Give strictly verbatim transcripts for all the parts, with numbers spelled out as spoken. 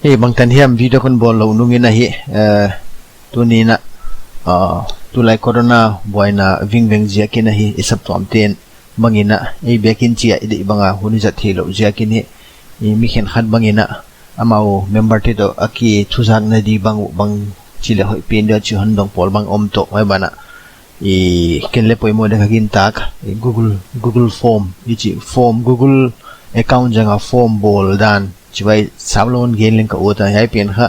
Ei, bangtan hiam video kon bawl louh nungin ahi, eh, tuni'n a, ah, tulai corona buaina vingveng ziakin ahi, i saptuamte'n bangin a, ei biakin chia i deih banga hun i zat theihlouh ziakin hi, i mi khenkhat bangin a, amau member te toh a kithuzakna di bang uh bang chi leh hoih pen dia chi hon dong pawl bang om toh, huai banah i ken leng poimoh dia ka gintak, i Google, Google Form, i chi form, Google account zanga form bawl dan, chibai sap lou in gen leng ka ut a, hiai pen kha,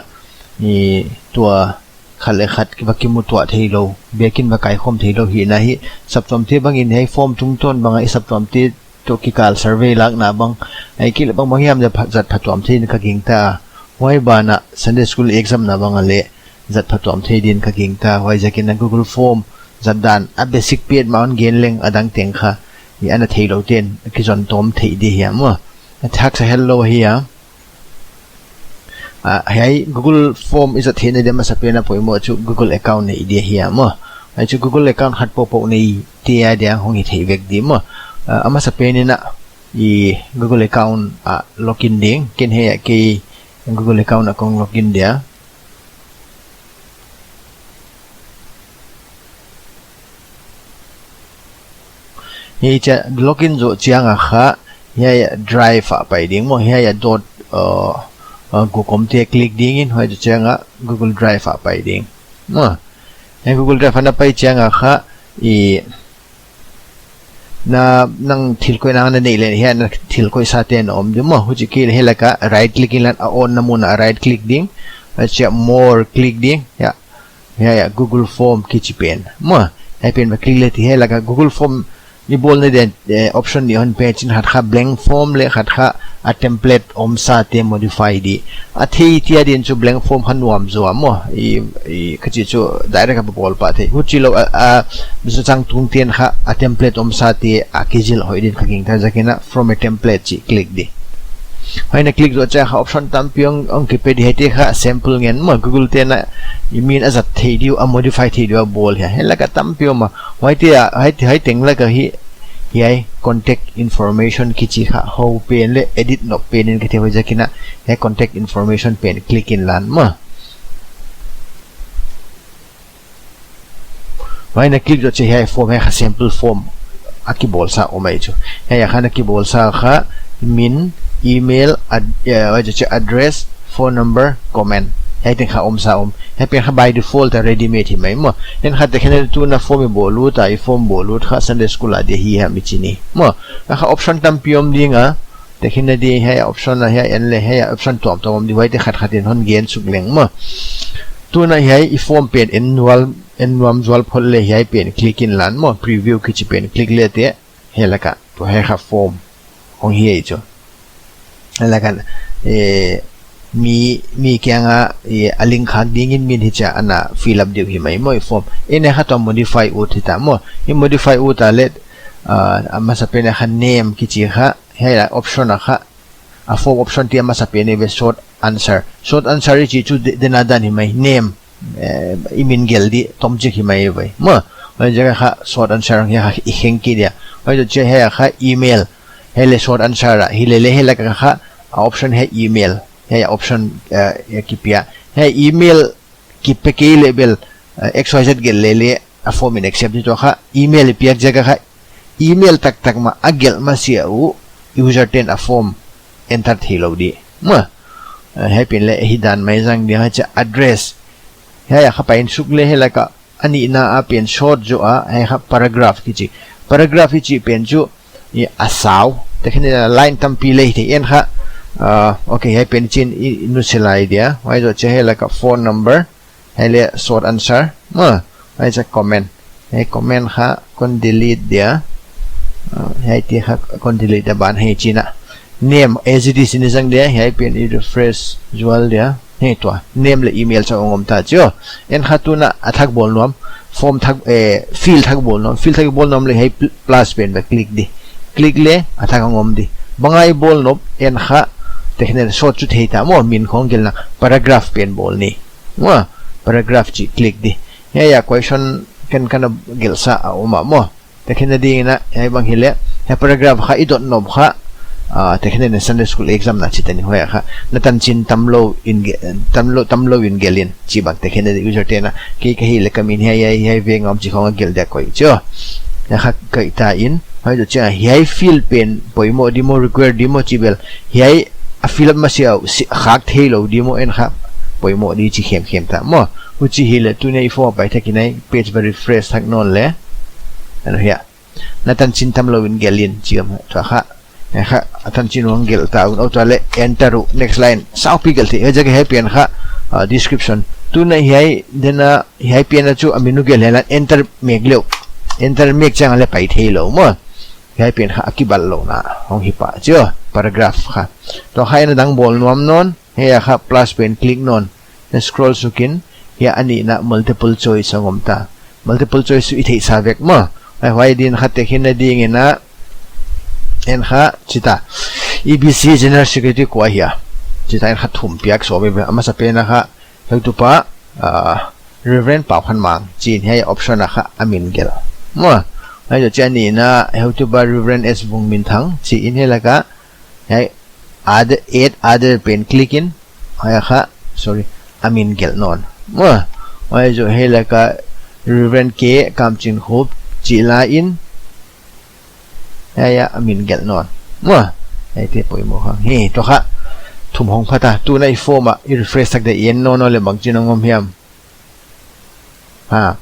i tua khat leh khat va kimu tuah theilou, biakin va kaikhawm theilou hihna hi, saptuamte bangin hiai form tungtawn banga i saptuamte toh kikal survey lakna bang, ahihkeileh bangbang hiam zat pha-, zat phatuam thei in ka gingta. Huai banah Sunday school exam na bang a leh zat phatuam thei din ka gingta. Huaiziakin a Google Form zat dan a basic petmah hon gen leng, a dang teng kha i ana theilou te'n kizon tawm thei di hiam maw. A thak sa hello hi a. Ah, hiai Google Form i zat theihna dia masapen a poimoh chu Google account nei di ahi a maw. Hiai chu Google account khat poupou neite a dia hong hi thei vek di maw. Ah, a masapen in a i Google account ah login ding, ken hiai a kei Google account ah kong login dia. Hichia login zoh chiang a kha, hiai a Drive ah pai ding maw, hiai a dot, uh, uh, Google te click dingin, huai zoh chiang a Google Drive ah pai ding. Maw, hiai Google Drive ah na pai chiang a kha, i na, nang thil koihna na neih leh hiai na thil koihsate na om di maw. Huchi kei leh hiai laka right click inlan, a on na mun ah right click ding. Huchia more click ding. Hiai, hiai a Google Form kichi pen maw. Hiai pen va click leh ti hiai laka Google Form i bawlna dia, eh, option nih hon pe chin, khat kha blank form leh khat kha a template omsate modify di. A thei chiat din chu blank form kha nuam zaw maw. I, i, ka chih chu direct a bawl pah thei. Huchilou a, a, mi sawtchang tungte'n kha a template omsate a kizil hoih din ka gingta ziakin a from a template chih click di. Huai na click zoh chiang kha option tampi hong, hong kipe di, hiaite kha sample ngen maw, Google te'n a i min a zat theih di uh, a modify theih di uh a bawl hi a. Hiai laka tampi om a. Huaite a, huai, huai teng laka hi, hiai contact information kichi kha hou pen leh edit nop pen in ka thei, huaiziakin a hiai contact information pen click inlan maw. Huai na click zoh chiang hiai form, hiai kha sample form a kibawlsa om ahi chu. Hiai a kha na kibawlsa kha min, email, ad-, eh, huai zoh chiang address, phone number, comment. Hiai teng kha omsa om. Hiai pen kha by default a ready made hi mai maw. Hiai kha tekhin a tuna form i bawl ut a, i form bawl ut kha Sunday school a dia hi hiam i chi ni maw. Hiai kha option tampi om ding a. Tekhin a di hiai option a, hiai en leh hiai option tuamtuam om di, huaite khat khat in hon gen suk leng maw. Tuna hiai i form pen en nuam, en nuam zual phot leh hiai pen click inlan maw, preview kichi pen click leh te, hiai laka, tua hiai kha form hong hi ahi chu. Hiai laka, eh, mi, mi kianga, eh, a link khak dingin min hichia ana fill up di uh hi mai maw i form. Ei, hiai kha tua modify ut hita maw. I modify ut a leh, ah, a masapen a kha name kichi kha, hiai a option a kha, a form option te a masapen eive short answer. Short answer i chih chu de-, dena dan hi mai, name, eh, i min gelh di tomchik hi mai eive maw. Huaiziak a kha short answer hiai kha i kheng kei dia. Huai zoh chiang hiai kha email. Hiai leh short answer a, hilele hiai laka kha a option hiai email. Hiai option, eh, a kipia. Hiai email kipe kei leh bel, eh, X Y Z gelh lele a form in accept di, tua kha email i piak ziak a kha email taktak mah a gelh masiah uh user te'n a form enter theilou di maw. Eh, hiai pen leh hi dan mai zang di, hiai chia address. Hiai a kha pai in suk leh hiai laka a nihna a pen short zaw a, hiai kha paragraph kichi. Paragraph i chih pen chu i a sau, tekhin a line tampi leh thei en kha. Ah, okay, hiai pen chin i, i nusia lai dia. Huai zoh chiang hiai laka phone number, hiai leh short answer maw. Huai chia comment. Hiai comment kha kon delete dia. Ah, hiaite kha kon delete dia, ban hiai china. Name as it is in i zang dia, hiai pen i refresh zual dia. Hiai tua, name leh email chauh hong om ta chu. En kha tuna a thak bawl nuam, form thak, eh, fill thak bawl nuam, fill thak bawl nuam leh hiai pl-, plus pen va click di. Click leh a thak hong om di. Bang a i bawl nop, en kha, tekhin a short chu thei ta maw, min khong gelhna, paragraph pen bawl ni. Maw, paragraph chih click di. Hiai a question ken kana gelhsa a om a maw. Tekhin a dingin a, hiai bang hileh, hiai paragraph kha i dot nop kha, Ah, tekhin na Sunday school exam na chih tani huai kha. Na tanchin tamlou in ge-, tamlou, tamlou in gelh in chih bang tekhin na user te'n a. Kei ka hih leh ka min hiai, hiai, hiai veng a om chih khong a gelh dia koih chu. Huai kha koih ta in. Huai zoh chiang a hiai field pen poimoh di maw, require di maw chih bel. Hiai a fill up masiah uh si-, khak theilou di maw en kha. Poimoh di chih khemkhem ta maw. Huchi hileh tuni i form a pai thak in hiai page va refresh thak nawn le. Ano hiai. Na tanchin tamlou in gelh in chih om tua kha. Hiai kha, a tanchin hong gelh ta un, o tua le enter uh, next line. Saupi gelh thei, hiai ziak a hiai pen kha, ah, description. Tuni hiai, then, ah, hiai pen a chu a min uh gelh hiai line, enter mek leh. Enter mek chiang a le pai theilou maw. Hiai pen kha a kibawl louhna hong hi pah chu, paragraph kha. Tua kha in a dang bawl nuam nawn, hiai a kha plus pen click nawn. Na scroll suk in, hiai a nihna multiple choice hong om ta. Multiple choice i theihsa vek maw. Huai, huai din kha tekhin na ding in a, en kha, chih ta. E B C General Secretary kua hia. Chih ta en kha thum piak sawm ve, a masa pen a kha, heutupa, ah, Reverend Paukhanmang, chih in hiai option a kha a min gelh. Maw, huai zoh chiang a nihna, heutupa Reverend S Vungminthang, chih in hiai lak a, hiai, other, add other pen click in, hiai kha, sorry, a min gelh nawn. Maw, huai zoh hiai lak a Reverend K Kamchinkhup chih la in, hiai a min gelh nawn. Maw, hiaite poimoh kha. Hi, tua kha, thum hong pha ta, tuni i form a, i refresh thak dia en nawn nawn le bangchin hong om hiam. Ha,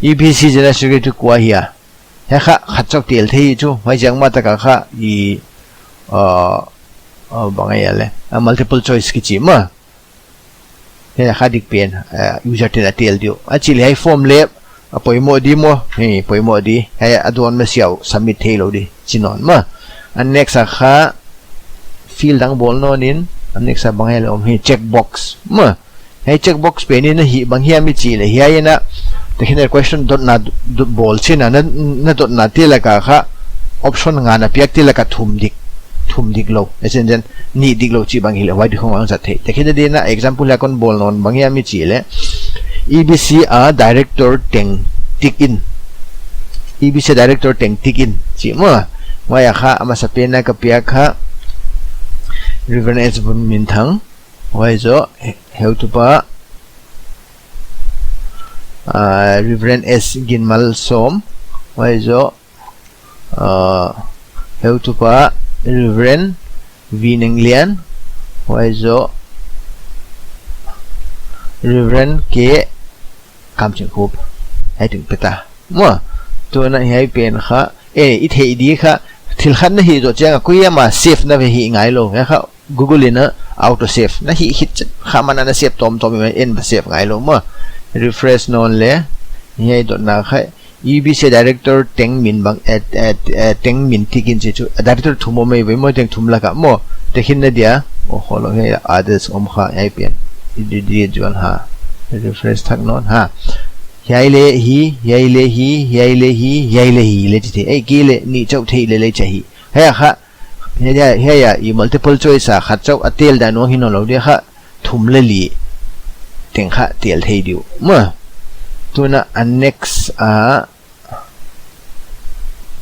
E B C General Secretary kua hia. Hiai kha khat chauh tel thei chu, huaiziak mah tak a kha i, uh, uh, bang ahia le, uh, multiple choice kichi maw. Hiai kha dik pen, uh, user te'n a tel di uh. A chih leh hiai form le, a poimoh di maw, hi, poimoh di, hiai a dawn masiah uh, submit theilou di, chi nawn maw. A next a kha, field dang bawl nawn in, a next a bang ahia le om hi, checkbox maw. Hiai checkbox pen in a hih bang hiam i chih leh hiai in a, tekhin na question dotna d-, d-, bawl chiang a na, na dotna te lak a kha option nga na piak te lak a thum dik, thum diklou. Esen zen nih diklou chih bang hileh huai di khong hong zat thei. Tekhin na ding in a example hiai kon bawl nawn bang hiam i chih leh E B C a director teng tick in. E B C director teng tick in chih maw. Huai a kha a masa pen a ka piak kha Reverend S Vungminthang. Huai zoh, he-, heutupa, ah, Reverend S Ginmalsawm, huai zoh, ah, heutupa, Reverend V Nenglian, huai zoh, Reverend K Kamchinkhup, hiai teng pe ta. Maw, tuni hiai pen kha, eh, i theih di kha, thil khat na hih zoh chiang a, kuamah save na ve hi ngailou, hiai kha, Google in a auto save. Na hih khit chiang kha man a na save tawmtawm in en ba save ngailou maw. Refresh nawn le. Hiai dotna kha E B C director teng min bang, eh, eh, eh, teng min tick in chih chu. Director thum om mai ve maw, teng thum lak a maw. Tekhin na dia. Oh, holou hiai others om kha hiai pen. I di di juan ha. Refresh thak nawn ha. Hiai le hi, hiai le hi, hiai le hi, hiai le hi le chi thei. Ei, kei le nih chauh theih le le chi hi. Hiai kha Hiai, hiai, hiai, i multiple choice a khat chauh a tel dan uh hi nawnlou di kha thum le li teng kha tel thei di uh. Maw. Tuni a next a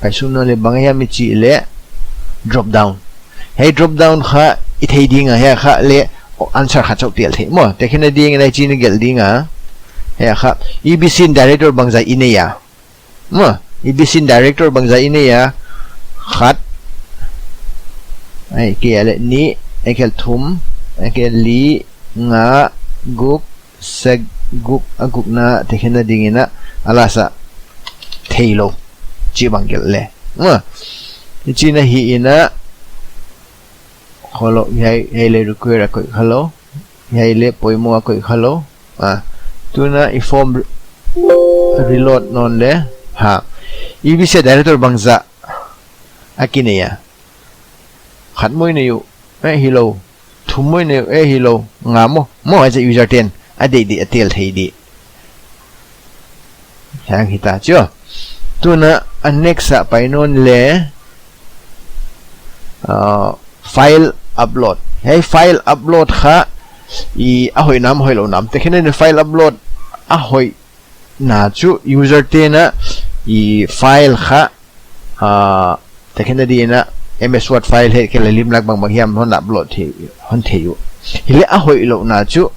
pai suk nawn le bang hiam i chih leh drop down. Hiai drop down kha i theih ding a hiai kha le answer khat chauh tel thei. Maw, tekhin na ding in a chih na gelh ding a. Hiai kha E B C in director bangzah i nei a. Maw, E B C in director bangzah i nei a, khat, ahihkeileh nih, ahihkeileh thum, ahihkeileh li, nga, guk, saguk, a gukna, tekhin na ding in a, a last a, theilou, chih bang gelh le. Maw, i chih na hi in a, holou, hiai, hiai le require a koih khalou, hiai le poimoh a koih khalou, Ah, tuni i form re-, reload nawn le. Ha. E B C director bangzah a kinei a. Khat maw i nei uh, eh, hilou. Thum maw i nei uh, eh, hilou. Nga maw. Maw, as a user te'n a deih di a tel thei di. Hiai hi ta chu. Tuni a next a pai nawn le. Ah, file upload. Hiai file upload kha i a hoih nam, hoihlou nam. Tekhin na file upload a hoihna chu user te'n a i file kha, ah, tekhin na ding in a M S Word file hi kei leh limlak bangbang hiam hon upload thei, hon thei uh. Hileh a hoihlouhna chu,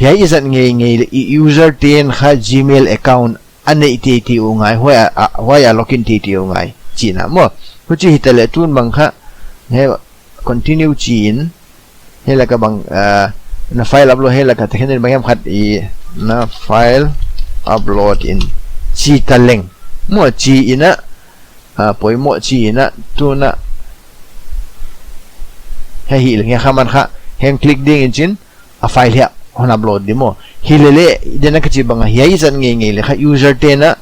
hiai i zat ngeingei leh i user te'n kha Gmail account a neih teitei uh ngai, huai a, a, huai a login teitei uh ngai chihna maw. Huchi hitaleh tun bang kha, hiai continue chi in, hiai laka bang, ah, na file upload hiai laka tekhin bang hiam khat i na file upload in chi taleng maw chi in a, ah, poimoh chi in a tun a hiai hileng hiai kha man kha heng click ding in chin a file hiai hon upload di maw. Hileleh, den a ka chih bang a hiai i zat ngeingei leh kha user te'n a,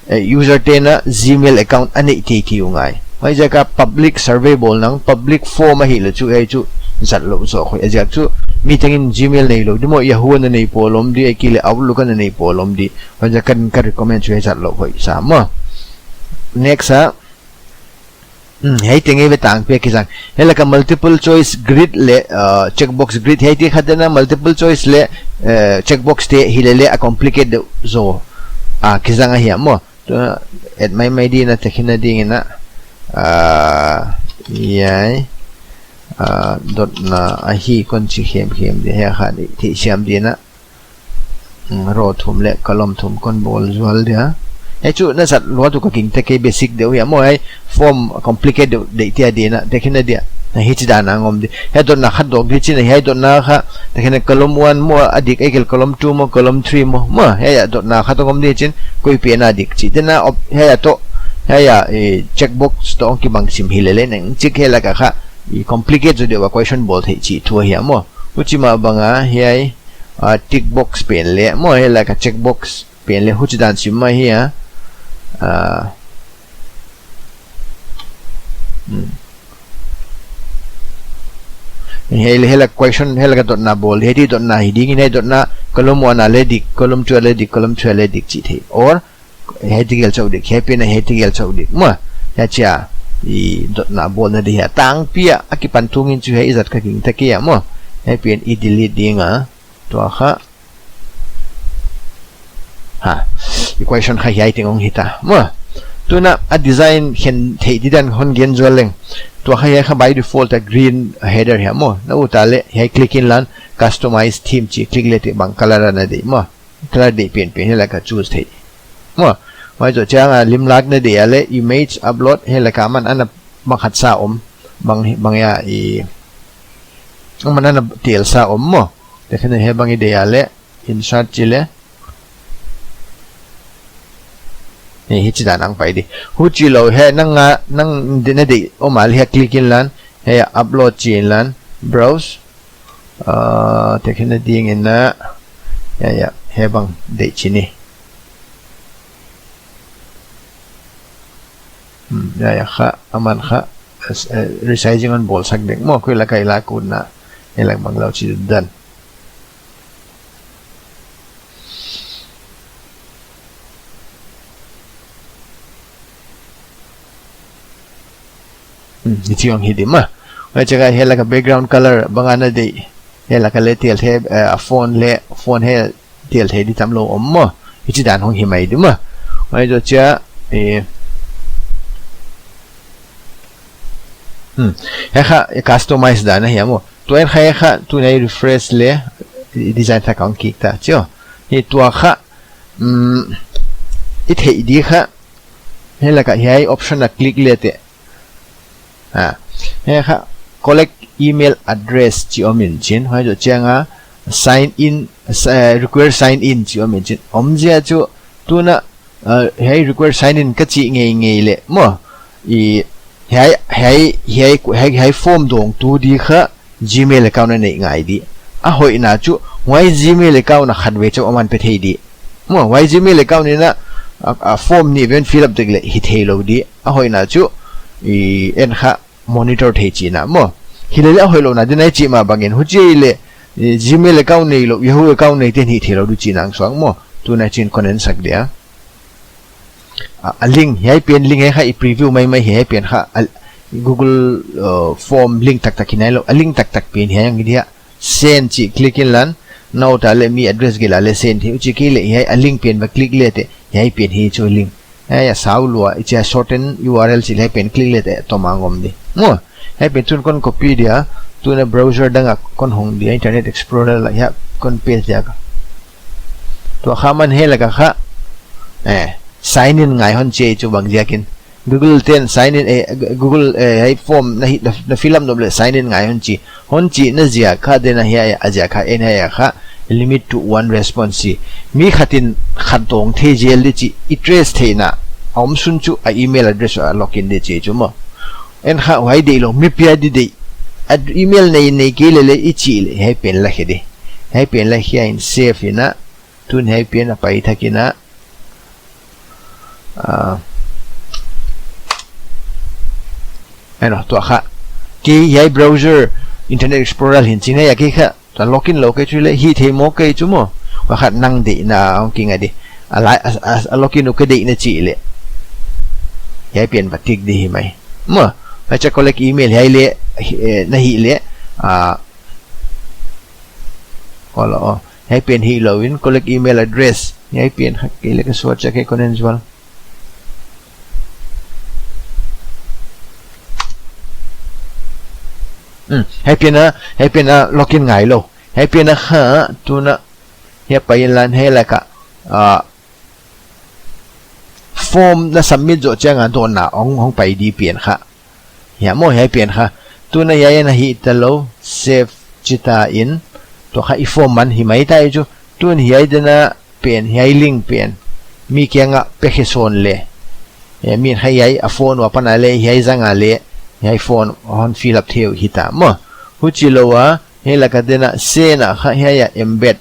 eh, user te'n a Gmail account a neih teitei uh ngai. Huaiziak a public survey bawl nang, public form ahihleh chu hiai chu zat lou zaw khoi. A ziak chu mi tengin Gmail neilou di maw, Yahoo na nei pawlom di, ahihkeileh Outlook na nei pawlom di. Huaiziak a ka, ka recommend chu hiai zat lou khoi sa maw. Next a, Hmm, hiai teng ei ve tangpi a kizang. Hiai laka multiple choice grid leh, uh, checkbox grid hiai te kha den a multiple choice leh, uh, checkbox te hileleh a complicate deuh zaw. Ah, kizang ahi a maw. Tua, et maimai di in a tekhin ding in a. Ah, hiai. Ah, dotna ahi kon chi khemkhem di hiai kha di, theihsiam di in a. Hmm, row thum leh column thum kon bawl zual dia. Hiai chu na zat luat uh ka gingta kei, basic deuh hia maw, hiai form complicate deuh deih tia di in a, tekhin dia. Na hichi dan a ngom di. Hiai dotna khat dawk di chin, hiai dotna kha, tekhin column one maw, a dik, ahihkeileh column two maw, column three maw, maw, hiai a dotna khat ngom di chin, koi pen a dik chih. Den a op, hiai a toh, hiai a, eh, checkbox toh hong kibang sim hileleh neng chik hiai laka kha, i complicate zaw deuh a question bawl theih chih thu ahi a maw. Huchi mah bang a, hiai, ah, tick box pen leh maw, hiai laka check box pen leh huchi dan sim mah hi a. Ah. Hmm. Hiai leh hiai laka question, hiai laka dotna bawl, hiai di dotna hi ding in hiai dotna column one a leh dik, column two a leh dik, column three a leh dik chih thei. Or, hiai tegel chauh dik, hiai pen a hiai tegel chauh dik maw. Hiai chia, i dotna bawlna di hiai tangpi a, a kipan tung in chu hiai i zat ka gingta kei a maw. Hiai pen i delete ding a. Tua kha. Ha. I question kha hiai teng hong hita. Maw. Tun a design khen theih di dan hon gen zual leng. Tua kha hiai kha by default a green header hia maw. Na ut a leh hiai click in lan customize theme chih click leh teh bang color a na deih maw. Color deih penpen hiai laka choose thei. Maw. Huai zoh chiang a limlak na deih a leh image upload hiai laka man ana bang khat sa om. Bang, bang hiai i. Bang man ana tel sa om maw. Tekhin hiai bang i deih a leh. Insert chi leh. Ni hichi dan a hong pai di. Huchi lou hiai nang a, nang di na deih om a leh hiai click in lan. Hiai upload chi in lan. Browse. Ah, tekhin ding in a. Hiai, hiai. Hiai bang deih chi ni. Hmm, hiai, hiai kha, aman kha. Eh, resizing hon bawl sak dek maw, koi laka i lak ut na. Hiai lak bang lou chi dan. Hmm, hichi hong hi di maw. Huai chiang a hiai laka background color bang ana deih. Hiai laka leh tel thei, eh, a font leh, font hiai tel thei di tam lou om maw. Hichi dan hong hi mai di maw. Huai zoh chia, eh. Hmm. Hiai kha, eh, customize dan ahi a maw. Tua hiai kha, hiai kha, tun a i refresh leh, i design thak hong kik ta, chih. Hiai tua kha, hmm, i theih di kha, hiai laka hiai option a click leh teh. Ha. Hiai kha, collect email address chih om in chin. Huai zoh chiang a, sign in, eh, require sign in chih om in chin. Omzia chu, tun a, Ah, hiai require sign in ka chih ngeingei leh maw. I, hiai, hiai, hiai, hiai, hiai form dawngtu di kha Gmail account a neih ngai di. A hoihna chu, huai Gmail account a khatvei chauh aman pe thei di. Maw, huai Gmail account in a, a, a form nih ven fill up dek leh hi thei lou di. A hoihna chu, i, en kha monitor thei chihna maw. Hileleh a hoihlouhna di na i chih mah bangin huchi leh, eh, Gmail account neilou, Yahoo account neite'n hih theilou di chihna hong suak maw. Tun a chin kon en sak dia. A, a link, hiai pen link hiai kha i preview maimai hiai pen kha, a, Google, uh, form link taktak hi nailou, a link taktak pen hiai hong hi dia. Send chih click in lan, na ut a leh mi address gelh a leh send hi, huchi kei leh hiai a link pen va click leh teh, hiai pen hi chu link. Hiai a sau lua, i chia shorten U R L chih leh hiai pen click leh teh, tom a ngom di. Maw, Hiai pen tun kon copy dia, tun a browser dang a kon hong dia, Internet Explorer lah hiai kon paste dia. Tua kha man hiai laka kha, eh, sign in ngai hon chi chu bang ziakin. Google ten sign in, eh, Google, eh, hiai form na hi, na, na fill up nop leh sign in ngai hon chi. Hon chihna ziak kha, den a hiai a ziak kha, en hiai kha, limit to one response chi. Mi khat in khat dawng thei zel di chi, i trace theihna, a om sun chu a email address a login di chi chu maw. En kha huai deih lou, mi pia di deih. A email nei, nei kei leh leh i chih leh, hiai pen la khe di. Hiai pen la khe in save in a, tun hiai pen a pai thak in a, ah, eno, tua kha. Kei hiai browser, Internet Explorer hin ching hiai a kei kha, tua login lou kei chu leh, hih thei maw kei chu maw. Huai kha nang deihna, ong ki ngai di. A lai, a, a, a login uh ka deihna chih leh. Hiai pen va tick di hi mai. Maw, huai cha collect email hiai leh, hi, eh, na hih leh, ah, Ol a, oh. Hiai pen hilou in, collect email address. Hiai pen kha kei leh ka suat chiah kei kon en zual. Hmm, hiai pen a, hiai pen a login ngai lou. Hiai pen a kha, tun a, hiai pai inla, hiai laka, ah, form na submit zoh chiang a dawnna ong hong pai di pen kha. Hiai maw hiai pen kha. Tun a hiai na hih ta lou, save chi ta in. Tua kha i form man hi mai ta i chu. Tun hiai den a pen, hiai link pen. Mi kiang a pe khe sawn leh. Eh, min kha hiai a form ua pan a leh, hiai zang a leh. Hiai form hon fill up thei uh hi ta maw. Huchi lou a, hiai laka den a, send a kha hiai a embed.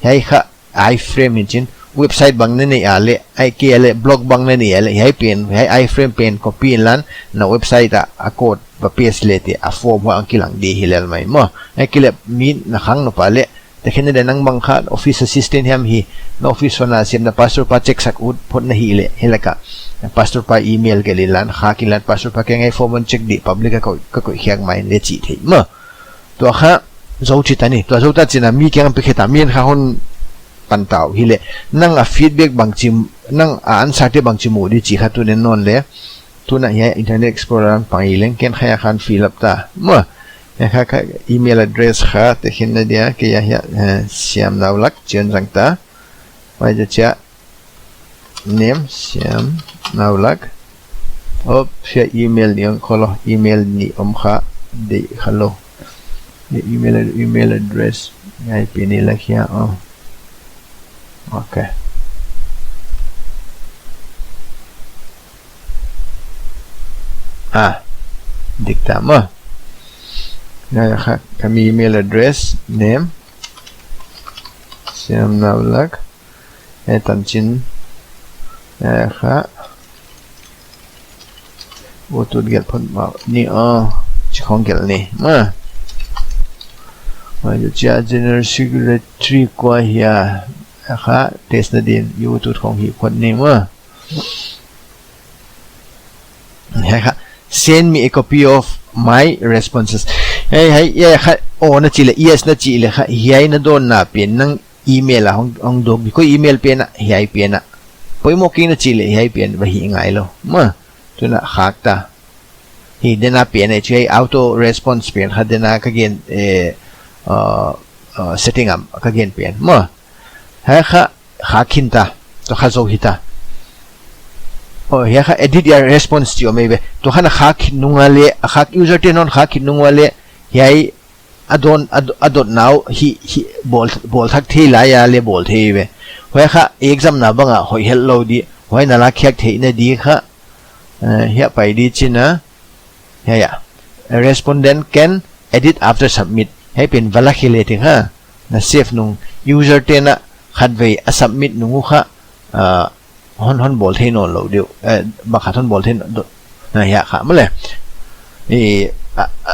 Hiai kha iframe in chin, website bang na neih a leh, ai kei a leh, blog bang na neih a leh, hiai pen, hiai iframe pen copy inla, na website a, a code va paste leh teh, a form huai ong kilang di hi lel mai maw. Ai kei leh mi na khang nop a leh, tekhin na den nang bang kha office assistant hiam hi, na office hon a siam na pastor pa check sak ut phot na hih leh, hiai laka. Pastor pa email gelh inla, khak inla, pastor pa kiang a form hon check di, public a koih, ka koih khiak mai leh chi thei maw. Tua kha, zou chi ta ni, tua zou ta chin a mi kiang pe khe ta, min kha hon pan ta uh hi leh. Nang a feedback bang chi, nang a answer te bang chi mu di chi kha tun en nawn leh. Tun a hiai Internet Explorer a pang i leng ken kha hiai khan fill up ta. Maw, hiai kha, kha email address kha, tekhin na dia, kei a hiai, eh, Siam Naulak, chi'n zang ta. Huai zoh chiah, name, Siam Naulak. Op, hiai email ni ong khol lou, email ni om kha, deih kha lou. Hiai email, email address, hiai pen i lak hia, oh. Okay. Ah, dik ta maw. Hiai kha, ka mi email address, name, Siam Naulak. Eh, tan chin. Eh, kha. Ut ut gelh phot mah ni, oh, chi khong gelh ni. Maw. Huai zoh chiah general secretary kua hia. Eh, kha, test na din, ut ut khong hih phot ni maw. Hiai kha, send me a copy of my responses. Hiai, hiai, hiai kha, oh na chih leh, yes na chih leh kha, hiai na dawnna pen nang email a hong, hong dawk di, koi email pen a, hiai pen a. Poimoh kei na chih leh, hiai pen va hih ngai lou. Maw, tun a khak ta. Hi, den a pen a, chu hiai auto response pen kha den a ka gen, eh, uh, uh, setting a ka gen pen. Maw, hiai kha, khak khin ta, tua kha zou hi ta. Oh, hiai kha edit your response chi om ei ve. Tua kha na khak khin nung a leh, a khak user te'n hon khak khin nung a leh, hiai a dawn, a d-, a dotna uh hi, hi, bawl, bawl thak thei lai a leh bawl thei ve. Huai kha exam na bang a hoih het lou di, huai na la khiak theihna di kha, eh, hiai pai di chin a, hiai a. A respondent can edit after submit. Hiai pen va la khe leh teh kha. Na save nung user te'n a khatvei a submit nung uh kha, ah, hon, hon bawl thei nawn lou di uh. Eh, bang khat hon bawl thei nawn, do-, na hiai kha maw leh. Eh, a, a,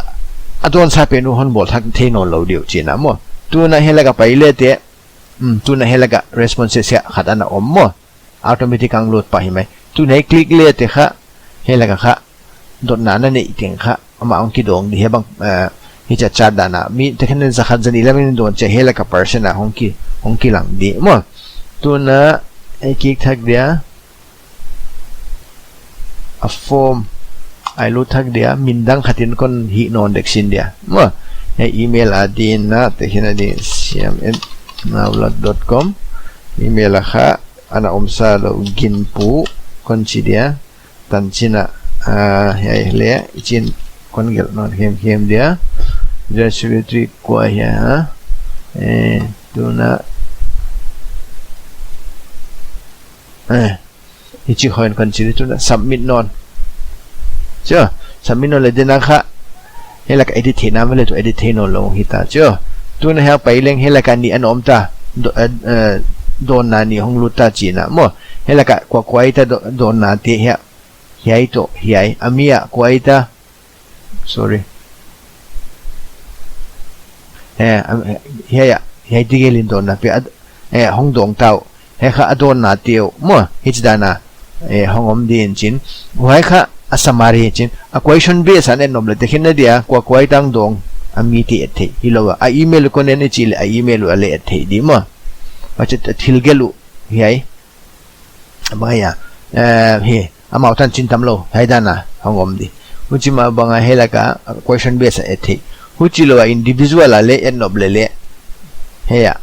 a dawn sa pen uh hon bawl thak thei nawn lou di uh chihna maw. Tun a hiai laka pai leh teh, um, tun a hiai laka responses hiai khat ana om maw. Automatic a hong load pah hi mai. Tun hiai click leh teh kha, hiai laka kha, dotna na neih teng kha, amah hong kidawng di hiai bang, eh, hichia chat dan a. Mi tekhin zakhat zanih lam in dawn chiah hiai laka percent a hong ki, hong kilang di. Maw, tun a, ei kik thak dia, a form, Ai lut thak dia, min dang khat in kon hih nawn dek sin dia. Maw, hiai email a ding na, te hin a ding, siam at naulak dot com. Email a kha, ana omsa lou ginpu, kon chi dia. Tan chin a, ah, hiai leh, i chin kon gelh nawn hemhem dia. General Secretary kua hia, ha? Eh, tuna. Eh, hichi hoih in kon chi di tuna, submit nawn. Chia, submit nawn leh dena kha. Hiai laka edit theihna maw leh tu edit thei nawn lou hita chia. Tuna hiai pai leng hiai laka nih ana om ta. Do-, eh, eh, dawnna nih hong lut ta chihna maw. Hiai laka kua kua ahi ta do-, dawnna te hiai. Hiai toh, hiai. A mi a kua ahi ta. Sorry. Eh, am, eh, hiai a, hiai tegel in dawnna pe a, eh, hong dawng ta uh. Hiai kha a dawnna te uh. Maw, hichi dan a, eh, hong om ding chin. Huai kha a summary chin. A question base a en nop leh te khin na dia, kua kua ahi ta dawng, a mi te et theih. Hilou a, a email kon en i chih leh, a email uh a leh et theih di maw. Huchi a thil gelh uh, hiai. Bang a, eh, hi, amau tan chin tam lou, hiai dan a, hong om di. Huchi mah bang a hiai laka, question base a et theih. Huchi lou a individual a leh, et nop leh leh. Hiai a.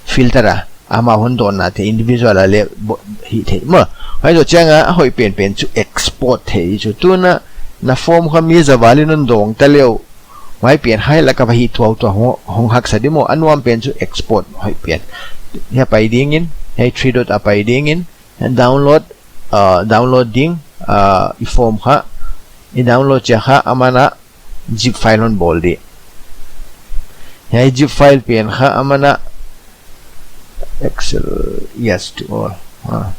Filter a, amau hon dawnna te individual a leh, bo-, hih theih. Maw, huai zoh chiang a, a hoih penpen chu export theih chu. Tuna, na form kha mi za val in hon dawng ta leh uh. Huai pen hiai laka va hih tuautuau hong, hong haksa di maw, a nuam pen chu export hoih pen. Hiai pai ding in, hiai three dot a pai ding in, download, uh, download ding, uh, i form kha, i download chia kha, aman a zip file hon bawl di. Hiai zip file pen kha, aman a Excel, yes to all. Ah.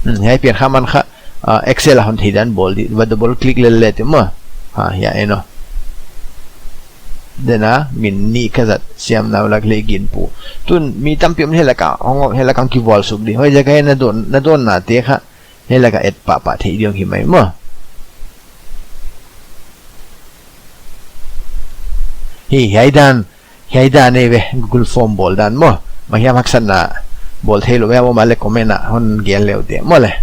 Hmm, hiai pen kha aman kha, ah, Excel a hon theih dan bawl di, va double click lel leh te maw. Ha, hiai en aw. Dena, min nih ka zat, siam naulak leh ginpu. Tun, mi tampi om hiai laka, hong, hiai laka kivual suk di. Huaiziak a na dawn, na dawnna te kha, hiai laka et pahpah theih ding hi mai maw. Hi, hiai dan, hiai dan ei ve, Google Form bawl dan maw. Bang hiam haksatna bawl theilou hiam om a leh comment a hon gen leh uh te maw leh.